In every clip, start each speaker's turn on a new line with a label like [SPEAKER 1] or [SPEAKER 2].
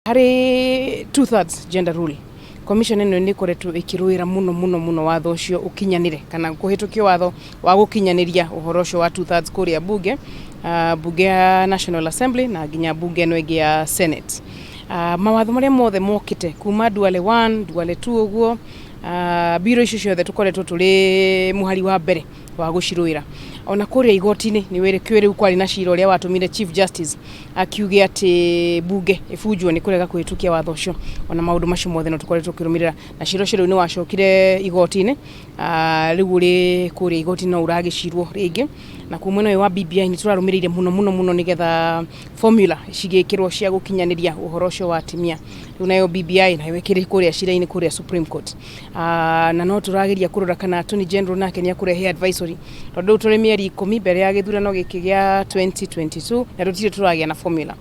[SPEAKER 1] Harĩ 2/3 gender rule, commission ĩno nĩ ĩkoretwo ĩkĩrũĩra mũno mũno mũno watho ũcio ũkinyanĩre kana kũhĩtũkio watho wa gũkinyanĩria ũhoro ũcio wa 2/3 kũrĩa bunge, bunge ya National Assembly na nginya bunge ĩno ĩngĩ ya Senate. Mawatho marĩa mothe mokĩte kuma Duale 1, Duale 2 ũguo, mbiro icio ciothe tũkoretwo tũrĩ mũhari wa mbere wa gũcirũĩra. Ona kũrĩa igoti-inĩ nĩ wĩrĩkĩo rĩu kwarĩ na cira ũrĩa watũmire Chief Justice akiuge atĩ bunge ĩbunjwo nĩ kũrega kũhĩtũkia watho ũcio. Ona maũndũ macio mothe no tũkoretwo tũkĩrũmĩrĩra na cira ũcio rĩu nĩ wacokire igoti-inĩ, rĩu ũrĩ kũrĩa igoti-inĩ no ũragĩcirwo rĩngĩ. Na kuo mwena ũyũ wa BBI nĩ tũrarũmĩrĩire mũno mũno mũno nĩgetha formula cigĩkĩrwo cia gũkinyanĩria ũhoro ũcio wa atumia. Rĩu nayo BBI nayo ĩkĩrĩ kũrĩa cira-inĩ kũrĩa Supreme Court. Na no tũrageria kũrora kana Attorney General nake nĩ akũrehe advisory tondũ rĩu tũrĩ mĩeri 10 mbere ya gĩthurano gĩkĩ gĩa 2022 na tũtirĩ tũragĩa na formula.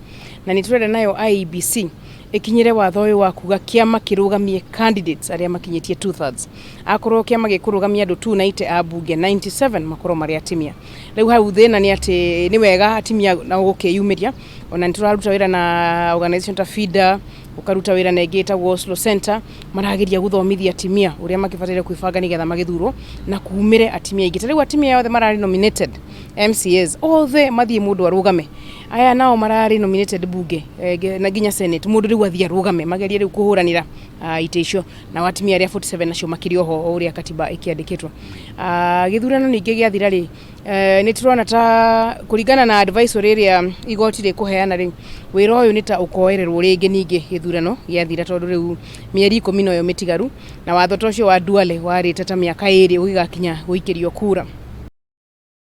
[SPEAKER 1] Na nĩ tũrenda nayo IEBC ĩkinyĩre watho ũyũ wa kuga kĩama kĩrũgamie candidates arĩa makinyĩtie 2/3. Akorwo kĩama gĩkũrũgamia andũ 290 a bunge, 97 makorwo marĩ atimia. Rĩu hau thĩna nĩ atĩ nĩ wega atimia nao gũkĩyumĩria, ona nĩ tũraruta wĩra na organization ta FIDA, ũkaruta wĩra na ĩngĩ ĩtagwo Oslo Center, marageria gũthomithia atimia ũrĩa makĩbataire kwĩbanga nĩgetha magĩthurwo na kumĩre atimia aingĩ. Ta rĩu atimia othe mararĩ nominated MCAs othe mathiĩ mũndũ arũgame, aya nao mararĩ nominated bunge na nginya Senate, mũndũ rĩu athiĩ arũgame magerie rĩu kũhũranĩra itĩ icio, nao atimia arĩa 47 nacio makĩrĩ oho o ũrĩa katiba ĩkĩandĩkĩtwo. Gĩthurano ningĩ gĩathira rĩ, nĩ tũrona ta kũringana na advisory ĩrĩa igoti rĩkũheana rĩ, wĩra ũyũ nĩ ta ũkoererwo rĩngĩ ningĩ gĩthurano gĩathira, tondũ rĩu mĩeri 10 noyo mĩtigaru, na watho ta ũcio wa Duale warĩte ta mĩaka 2 ũgĩgakinya gũikĩrio kura.